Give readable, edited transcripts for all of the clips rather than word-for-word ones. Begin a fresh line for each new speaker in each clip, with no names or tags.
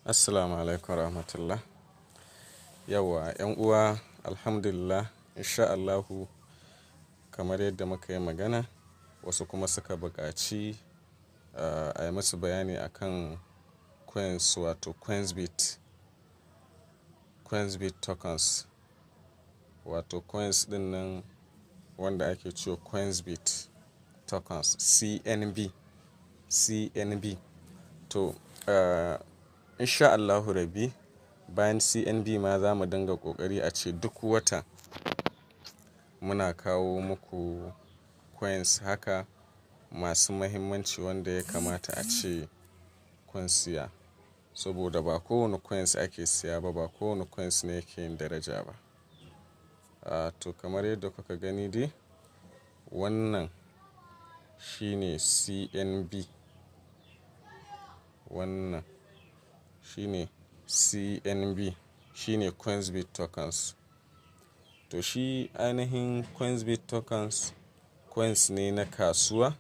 Assalamu alaikum warahmatullah. Yauwa 'yan uwa, alhamdulillah, insha Allahu, kamar yadda muka yi magana, wasu kuma suka buƙaci a yi musu bayani akan coins, wato Coinsbit, Coinsbit tokens, wato coins ɗin nan wanda ake cewa Coinsbit tokens, CNB, CNB. To, insha Allahu rabbi, bayan CNB ma za mu dinga ƙoƙari a ce duk wata muna kawo muku coins haka masu muhimmanci wanda ya kamata a ce kun siya. Saboda ba kowane coins ake siya ba, ba kowane coins ne yake yin daraja ba. To, kamar yadda kuka gani dai, wannan shine CNB. Wannan shine CNB, shine Coinsbit tokens. To, shi ainihin Coinsbit tokens coins ne na kasuwa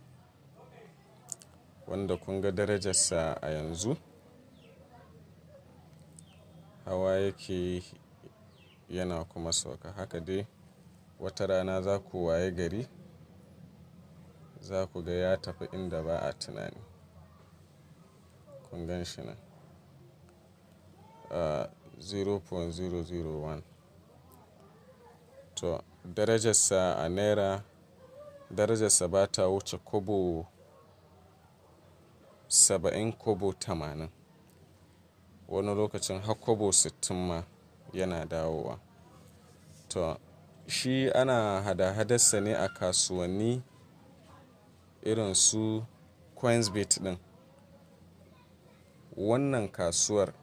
wanda kun ga darajarsa a yanzu hawa yake yana kuma sauka. Haka dai wata rana za ku waye gari, za ku ga ya tafi inda ba a tunani. Kun gan shi nan. 0.001. To, darajarsa a naira, darajarsa ba ta wuce kobo 70, kobo 80. Wani lokacin har kobo 60 ma yana dawowa. To, shi ana hada-hadarsa ne a kasuwanni irin su Coinsbit ɗin. Wannan kasuwar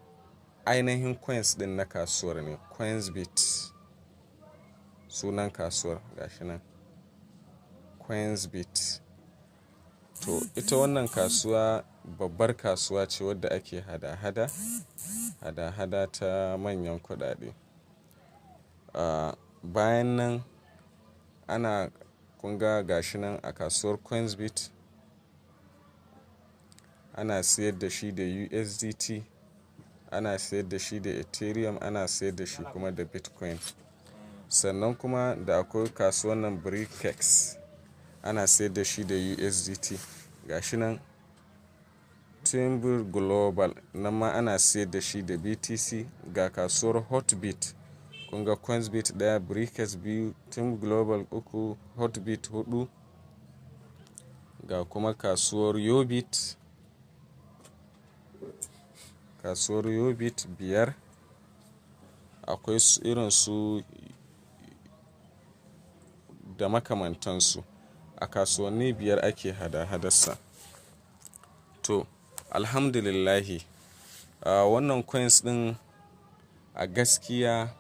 ainihin coins ɗin na kasuwar ne Coinsbit. Sunan kasuwar gashi nan Coinsbit. To, ita wannan kasuwa babbar kasuwa ce wadda ake hada-hada, hada-hada ta manyan kuɗaɗe. Bayan nan ana, kun ga gashi nan a kasuwar Coinsbit ana sayar da shi da USDT, ana sayar da shi da Ethereum, ana sayar da shi kuma da Bitcoin. Sannan kuma da akwai kasuwar nan Brikex, ana sayar da shi da USDT. Gashi nan Timber Global, nan ma ana sayar da shi da BTC. Ga kasuwar Hotbit, kun ga Coinsbit 1, Brikex 2, Timber Global 3, Hotbit 4. Ga kuma kasuwar Yobit, kasuwar Yobit 5. Akwai irin su da makamantansu. A kasuwanni 5 ake hada-hadarsa. To, alhamdulillah, wannan coins ɗin a gaskiya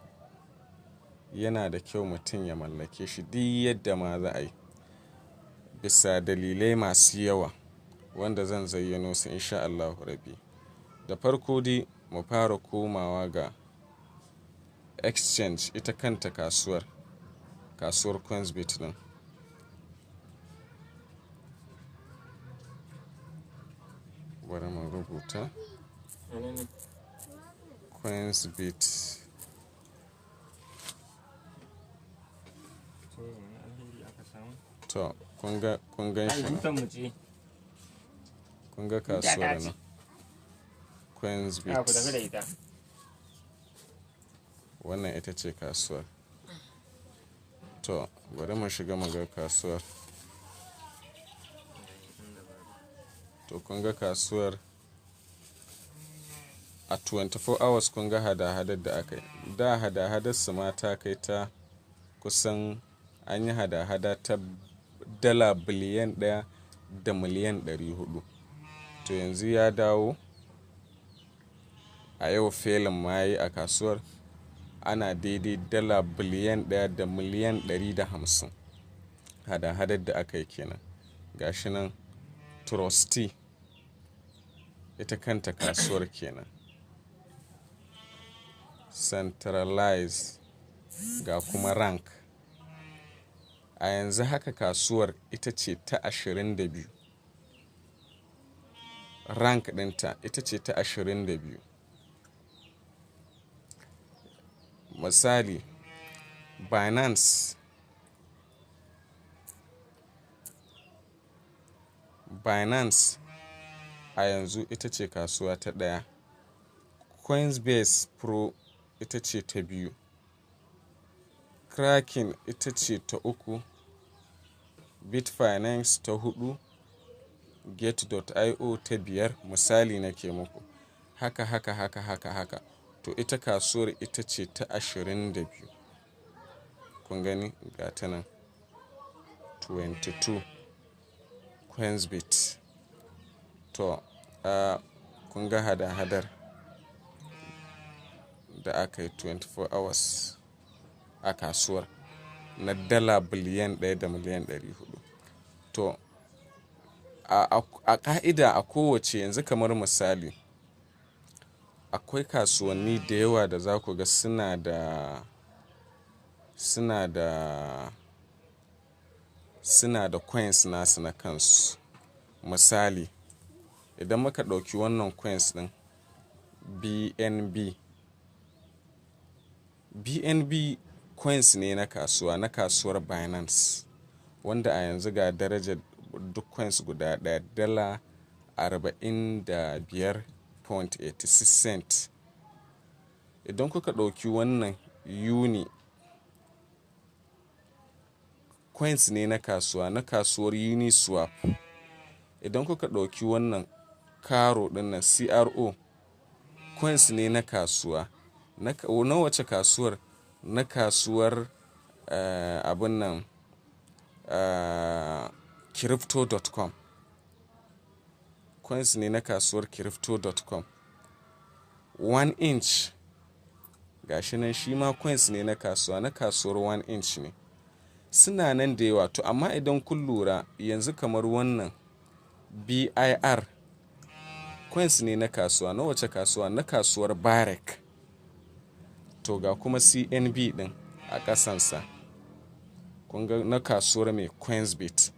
yana da kyau mutum ya mallake shi duk yadda ma za a yi. Bisa dalilai masu yawa wanda zan zayyano su insha Allahu rabbi. Da farko dai mu fara komawa ga exchange, ita kanta kasuwar, kasuwar Coinsbit ɗin. Bari mu rubuta Coinsbit. To, kun gan shi nan. Kun ga kasuwar nan. Coinsbit. Wannan ita ce kasuwar. To, bari mu shiga mu ga kasuwar. To, kun ga kasuwar a 24 hours kun ga hada-hadar da aka yi. Da hada-hadar su ma ta kai ta kusan an yi hada-hada ta dala biliyan 1 da miliyan 400. To, yanzu ya dawo a yau felin ma yayi a kasuwar ana daidai dala biliyan 1 da miliyan 150. Hada-hadar da aka yi kenan. Gashi nan Trustee, ita kanta kasuwar kenan. Centralize, ga kuma rank. A yanzu haka kasuwar ita ce ta 22. Rank ɗinta ita ce ta 22. Misali Binance, Binance a yanzu ita ce kasuwa ta ɗaya. Coinbase Pro ita ce ta biyu. Kraken ita ce ta uku. Bitfinex ta huɗu. Gate.io ta biyar. Misali nake muku. Haka, haka, haka, haka, haka. To ita kasuwar ita ce ta 22. Kun gani? Ga ta nan 22 Coinsbit. To, kun ga hada-hadar da aka yi 24 hours a kasuwar na dala biliyan 1 da miliyan 400. To, a ƙa'ida a kowacce yanzu kamar misali, akwai kasuwanni da yawa da za ku ga suna da coins nasu na kansu. Misali, idan muka ɗauki wannan coins ɗin BNB. BNB coins ne na kasuwa, na kasuwar Binance, wanda a yanzu ga darajar duk coins guda ɗaya dala 45.86 cent. Idan kuka ɗauki wannan Uni, coins ne na kasuwa, na kasuwar Uniswap. Idan kuka ɗauki wannan Caro ɗinnan CRO, coins ne na kasuwa. Na wace kasuwar? Na kasuwar, abun nan, Crypto.com. Coins ne na kasuwar Crypto.com. One inch gashi nan shi ma coins ne na kasuwa, na kasuwar One inch ne. Suna nan da yawa. To amma idan kun lura yanzu kamar wannan BIR coins ne na kasuwa. Na wace kasuwa? Na kasuwar Barek. To ga kuma CNB ɗin a ƙasansa. Kun ga na kasuwar mai Coinsbit.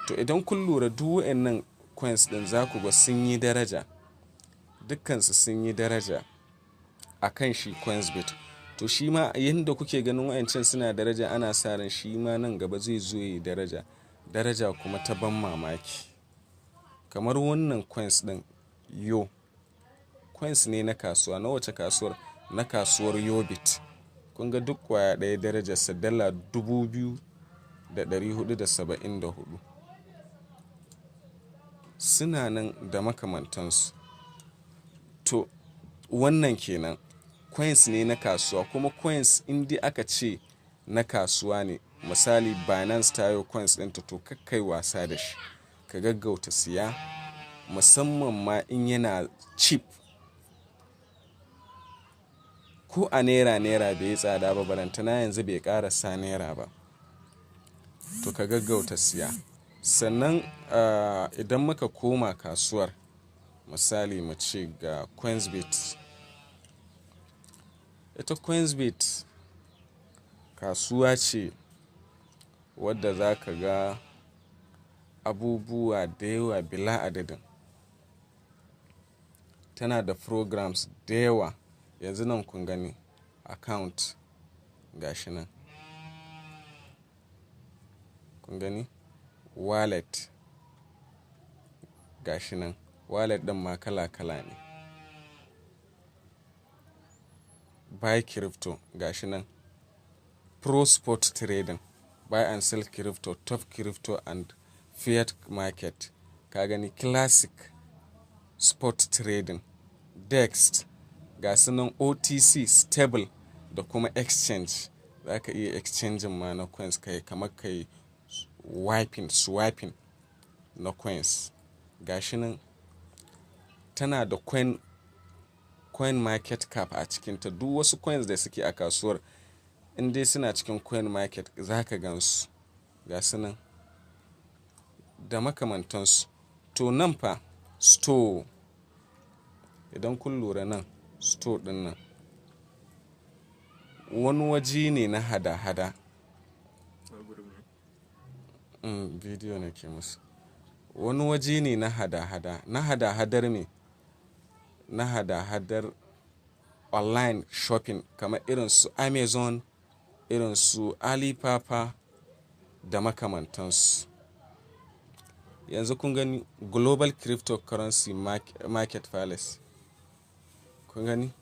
To idan kun lura duk waɗannan coins ɗin za ku ga sun yi daraja. Dukkansu sun yi daraja a kan shi Coinsbit. To shi ma yanda kuke ganin wayancan suna daraja, ana sa ran shi ma nan gaba zai zo yayi daraja. Daraja kuma ta ban mamaki. Kamar wannan coins ɗin Yo, coins ne na kasuwa. Na wace kasuwar? Na kasuwar Yobit. Kun ga duk kwaya ɗaya darajarsa dala 2,474. Suna nan da makamantansu. To wannan kenan coins ne na kasuwa, kuma coins indai aka ce na kasuwa ne. Misali Binance ta yo coins ɗinta, to kakkai wasa da shi. Ka gaggauta siya musamman ma in yana cheap. Ko a naira naira bai yi tsada ba, balantana yanzu bai ƙarasa naira ba. To ka gaggauta siya. Sannan, idan muka koma kasuwar, misali mu ce ga Coinsbit. Ita Coinsbit kasuwa ce wadda za ka ga abubuwa da yawa bila adadin. Tana da programs da yawa. Yanzu nan kun gani account gashi nan. Kun gani? Wallet gashi nan. Wallet ɗin ma kala kala ne. Buy crypto gashi nan. Pro spot trading, buy and sell crypto, top crypto and fiat market. Ka gani classic spot trading, DEX, ga su nan OTC, stable da kuma exchange. Za ka iya exchanging ma na coins kai kamar kai wiping, swapping na coins. Gashi nan tana da coin market cap a cikinta. Duk wasu coins da suke a kasuwar indai suna cikin coin market za ka gan su. Ga su nan da makamantansu. To nan fa store. Idan kun lura nan store ɗin nan wani waje ne na hada-hada. Bidiyo nake musu. Wani waje ne na hada-hada. Na hada-hadar me? Na hada-hadar online shopping kamar irin su Amazon, irin su Alibaba da makamantansu. Yanzu kun gani Global Cryptocurrency Market Palace. Kun gani?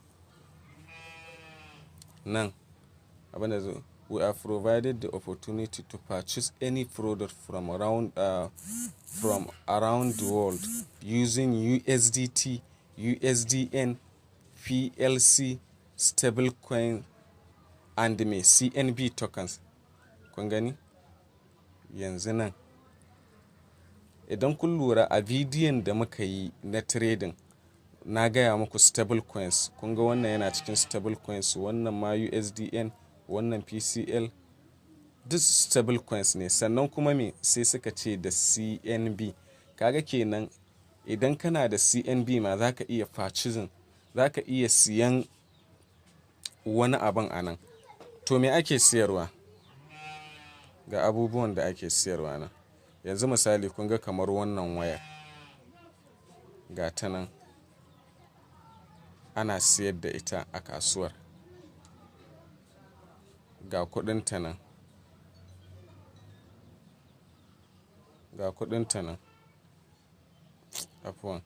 Nan abin da zo, we are provided the opportunity to purchase any product from around the world using USDT, USDN, PLC, stablecoin and me CNB tokens. Kun gani? Yanzu nan. Idan kun lura a bidiyon da muka yi na trading, na gaya muku stable coins. Kun ga wannan yana cikin stable coins, wannan ma USDN, wannan PCL, duk stable coins ne. Sannan kuma me sai suka ce da CNB. Kaga kenan idan kana da CNB ma za ka iya purchasing, za ka iya siyan wani abun a nan. To, me ake siyarwa? Ga abubuwan da ake siyarwa nan. Yanzu misali, kun ga kamar wannan wayar. Ga ta nan. Ana siyar da ita a kasuwar. Ga kuɗin ta nan. Ga kuɗin ta nan. Afuwan.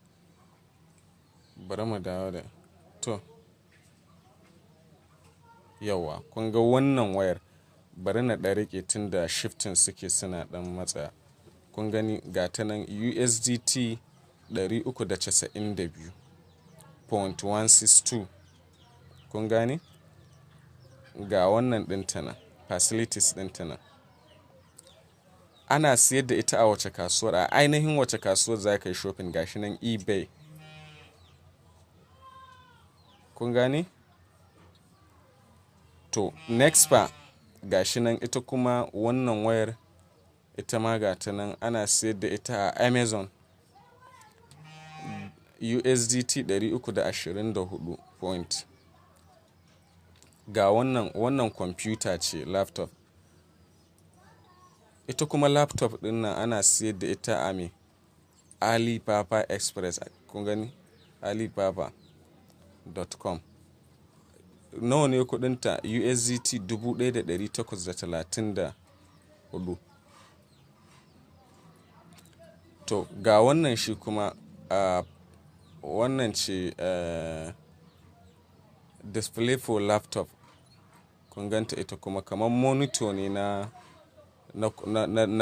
Bari mu dawo da to. Yauwa, kun ga wannan wayar, bari na ɗan riƙe tun da shifting suke suna ɗan matsa. Kun gani, ga ta nan USDT 392.162. Kun gane? Ga wannan ɗin ta nan, facilities ɗin ta nan. Ana siyar da ita a wace kasuwar? A ainihin wace kasuwar za ka yi shopping? Ga shi nan, eBay. Kun gane? To, next fa, ga shi nan, ita kuma wannan wayar, ita ma ga ta nan ana siyar da ita a Amazon. USDT 324 point. Ga wannan, wannan kwamfuta ce, laptop. Ita kuma laptop ɗin nan ana siyar da ita a me? Alibaba Express. Kun gani? Alibaba.com. Nawa ne kuɗinta? USDT 1,834. To, ga wannan shi kuma, wannan ce display for laptop. Kun ganta, ita kuma kamar monitor ne na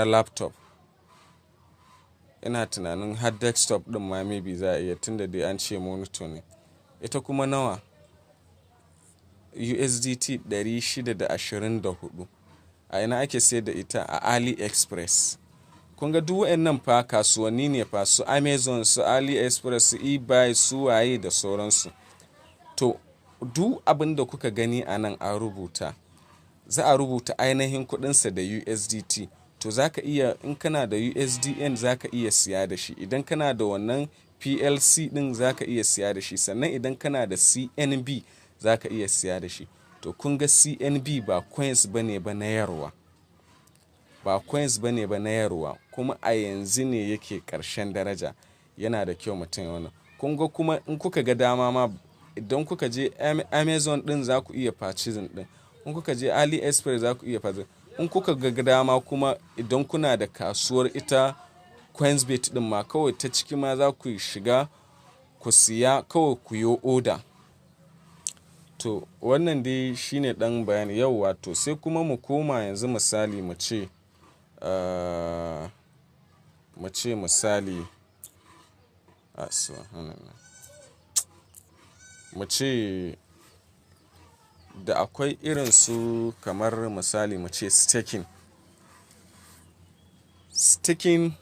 laptop. Ina tunanin har desktop ɗin ma maybe za a iya, tun da dai an ce monitor ne. Ita kuma nawa? USDT 624. A ina ake sayar da ita? A AliExpress. Kun ga duk waɗannan fa kasuwanni ne fa, su Amazon, su AliExpress, su eBay, su waye da sauransu. To, duk abin da kuka gani a nan an rubuta, za a rubuta ainihin kuɗinsa da USDT. To, za ka iya, in kana da USDN za ka iya siya da shi. Idan kana da wannan PLC ɗin za ka iya siya da shi. Sannan idan kana da CNB za ka iya siya da shi. To, kun ga CNB ba coins bane ba na yarwa. Ba coins bane ba na yarwa, kuma a yanzu ne yake ƙarshen daraja. Yana da kyau mutum ya wannan. Kun ga kuma in kuka ga dama ma, idan kuka je Amazon ɗin za ku iya purchasing ɗin. In kuka je AliExpress za ku iya purchasing. In kuka ga dama kuma, idan kuna da kasuwar ita Coinsbit ɗin ma, kawai ta ciki ma za ku shiga ku siya, kawai ku yo order. To, wannan dai shine ɗan bayani yau. Wato sai kuma mu koma yanzu, misali mu ce misali, ah, subhanallah. Mu ce da akwai irin su kamar misali mu ce staking. Staking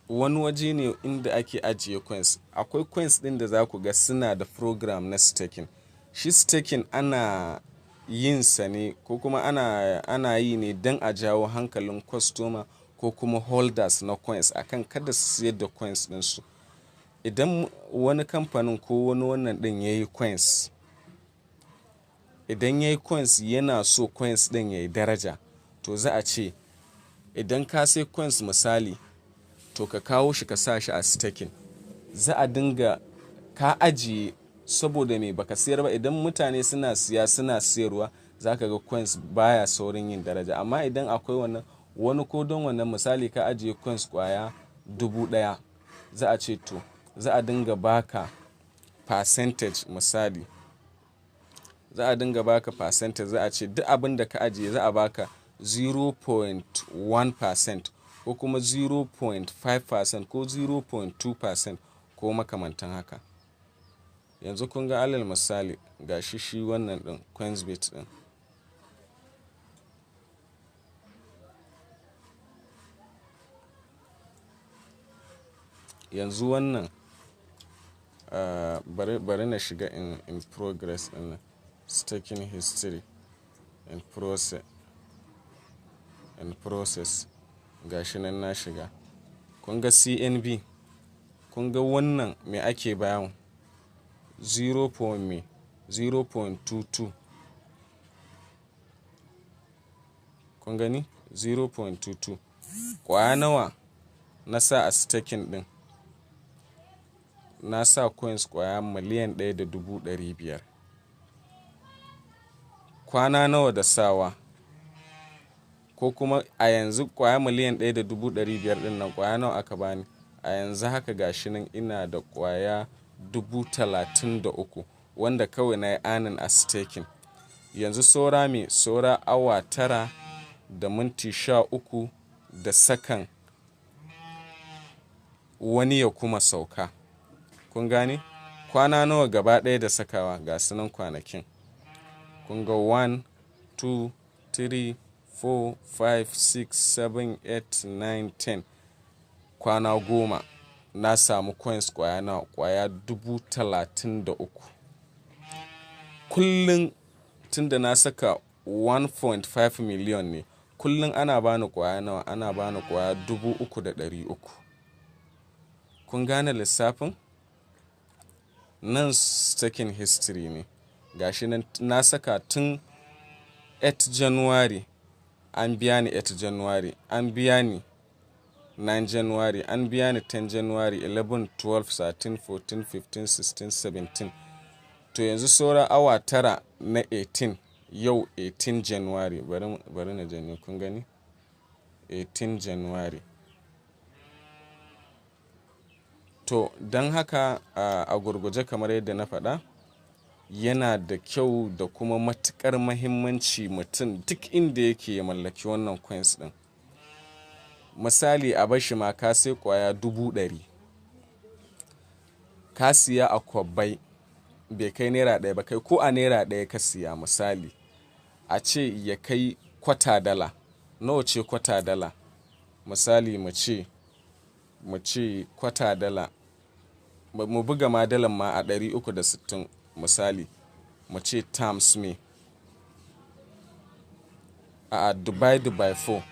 wani waje ne inda ake ajiye coins. Akwai coins ɗin da za ku ga suna da program na staking. Shi staking ana yin sa ne ko kuma ana yi ne don a jawo hankalin customer ko kuma holders na coins akan kada su siyar da coins ɗinsu. Idan wani kamfanin ko wani wannan ɗin ya yi coins, idan ya yi coins, yana so coins ɗin ya yi daraja, to za a ce idan ka sai coins misali, to ka kawo shi ka sa shi a staking. Za a dinga ka ajiye Saboda me baka siyar ba? Idan mutane suna siya suna siyarwa, za ka ga coins baya saurin yin daraja. Amma idan akwai wannan wani ko don wannan, misali ka ajiye coins ƙwaya 1,000, za a ce to za a dinga baka percentage misali. Za a dinga baka percentage, za a ce duk abin da ka ajiye za a baka 0.1% ko kuma 0.5% ko 0.2% ko makamantan haka. Yanzu kun ga alal misali ga shi shi wannan ɗin Coinsbit ɗin. Yanzu wannan, bari na shiga in progress ɗin nan, staking history in process, in process. Ga shi nan na shiga. Kun ga CNB, kun ga wannan me ake bamu? 0 point me? 0.22. Kun gani? 0.22. Ƙwaya nawa na sa a staking ɗin? Na sa coins ƙwaya 1,500,000. Kwana nawa da sawa? Ko kuma a yanzu ƙwaya 1,500,000 ɗin nan ƙwaya nawa aka bani? A yanzu haka ga shi nan ina da ƙwaya 33,000 wanda kawai na yi earning a staking. Yanzu saura me? Saura awa 9 da minti 13 da sakan wani ya kuma sauka. Kun gane? Kwana nawa gaba ɗaya da sakawa? Ga su nan kwanakin. Kun ga 1, 2, 3, 4, 5, 6, 7, 8, 9, 10. Kwana 10 na samu coins ƙwaya nawa? Ƙwaya 33,000. Kullum tun da na saka 1.5 million ne, kullum ana bani ƙwaya nawa? Ana bani ƙwaya 3,300. Kun gane lissafin? Nan staking history ne. Ga shi nan na saka tun 8 January, an biya ni 8 January, an biya ni 9 January, an biya ni 10 January, 11, 12, 13, 14, 15, 16, 17. To yanzu saura awa 9 na 18, yau 18 January. Bari na janyo, kun gani? 18 January. To don haka a gurguje kamar yadda na faɗa, yana da kyau da kuma matuƙar muhimmanci mutum duk inda yake ya mallaki wannan coins ɗin. Misali a bashi ma ka sai ƙwaya 100,000. Ka siya a kwabbai bai kai naira ɗaya ba kai ko a naira ɗaya ka siya misali. A ce ya kai kwata dala. Nawa ce kwata dala? Misali mu ce kwata dala. Mu buga ma dalan ma a 360 misali. Mu ce times me? A'a, divide by 4.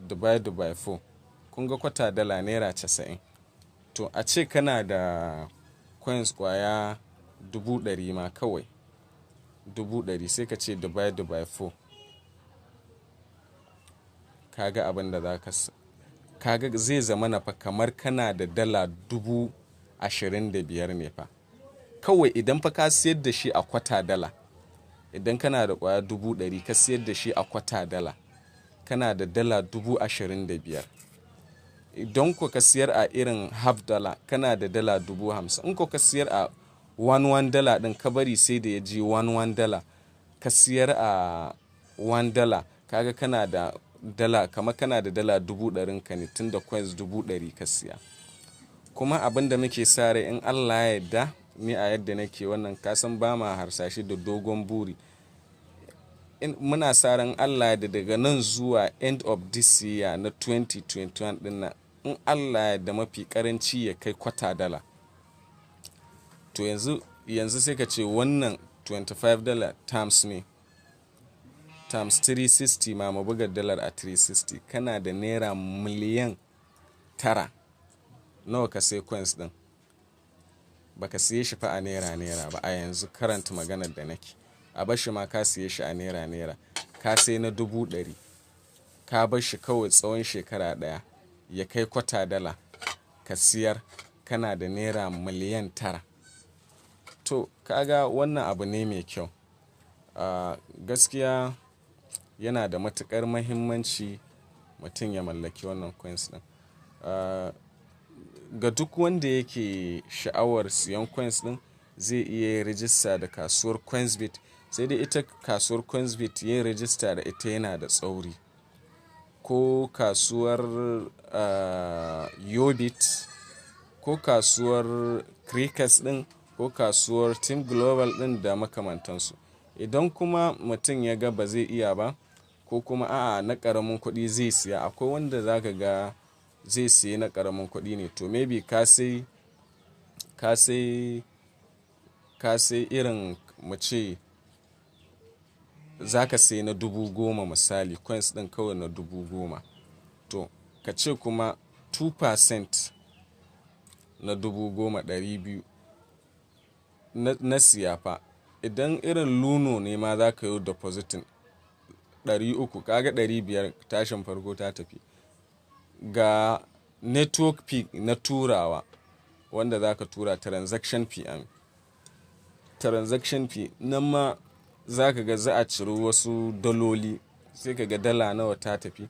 Divide by 4. Kun ga kwata dala naira 90. To a ce kana da coins ƙwaya 100,000 ma kawai. 100,000 sai ka ce divide by 4. Ka ga abin da za ka ka ga zai zama na fa kamar kana da dala 25,000 ne fa. Kawai idan fa ka siyar da shi a kwata dala. Idan kana da ƙwaya 100,000 ka siyar da shi a kwata dala, kana da dala 25,000. Idan ko ka siyar a irin half dala, kana da dala 50,000. In ko ka siyar a one one dala ɗin ka bari sai da ya je one one dala, ka siyar a $1, ka ga kana da dala kama kana da dala 100,000 ka ne tun da coins 100,000 ka siya. Kuma abin da muke sa rai in Allah ya yadda, ni a yadda nake wannan ka san ba ma harsashi da dogon buri. In muna sa ran Allah ya yadda daga nan zuwa end of this year na 2021 ɗin nan, in Allah ya yadda mafi ƙaranci ya kai kwata dala. To yanzu sai ka ce wannan $25 times me? Times 360 ma mu buga dalar a 360, kana da naira 9,000,000. Nawa ka sai coins ɗin? Ba ka siye shi fa a naira naira ba a yanzu current maganar da nake. A bashi ma ka siye shi a naira naira. Ka sai na 100,000. Ka bar shi kawai tsawon shekara ɗaya ya kai kwata dala ka siyar. kana da naira 9 miliyan. To ka ga wannan abu ne mai kyau. Gaskiya yana da matuƙar muhimmanci mutum ya mallaki wannan coins ɗin. Ga duk wanda yake sha'awar siyan coins ɗin zai iya yin rajista da kasuwar Coinsbit. Sai dai ita kasuwar Coinsbit yin rajista da ita yana da tsauri. Ko kasuwar Yobit ko kasuwar Cricus ɗin ko kasuwar Team Global ɗin da makamantansu. Idan kuma mutum ya ga ba zai iya ba ko kuma a'a na ƙaramin kuɗi zai siya, akwai wanda za ka ga zai siya na ƙaramin kuɗi ne. To maybe ka sai irin muce za ka sayi na 10,000 misali coins ɗin kawai na 10,000. To ka ce kuma 2% na 10,000 200 na siya fa. Idan irin Luno ne ma za ka yi depositing 300, ka ga 500 tashin farko ta tafi. Ga network fee na turawa wanda za ka tura transaction fee am. Transaction fee nan ma za ka ga za a ciri wasu daloli sai ka ga dala nawa ta tafi.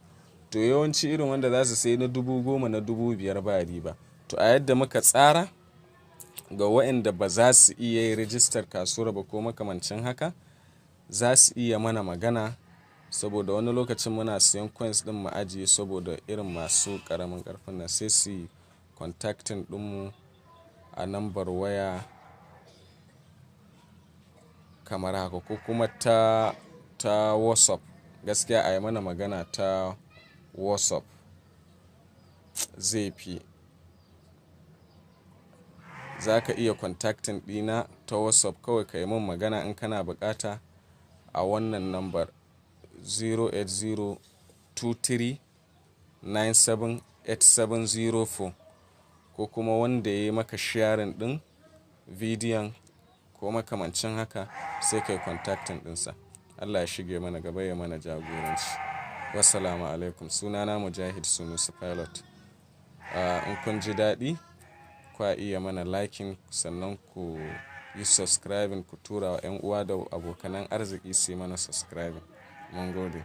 To yawanci irin wanda za su sayi na 10,000 na 5,000 ba riba. To a yadda muka tsara ga waɗanda ba za su iya yin rajistar kasuwar ba ko makamancin haka, za su iya mana magana saboda wani lokacin muna siyan coins ɗin mu ajiye saboda irin masu ƙaramin ƙarfin nan sai su yi contacting ɗinmu a lambar waya kamar haka ko kuma ta WhatsApp. Gaskiya a yi mana magana ta WhatsApp zai fi. Za ka iya contacting ɗina ta WhatsApp kawai ka yi min magana in kana bukata a wannan lambar 08023978704 ko kuma wanda ya yi maka sharing ɗin bidiyon ko makamancin haka sai ka yi contacting ɗinsa. Allah ya shige mana gaba ya mana jagoranci. Wassalamu alaikum. Sunana Mujahid Sunusi Pilot. In kun ji daɗi, kwa iya mana liking sannan ku yi subscribing ku tura wa 'yan uwa da abokanan arziki su yi mana subscribing. Mun gode.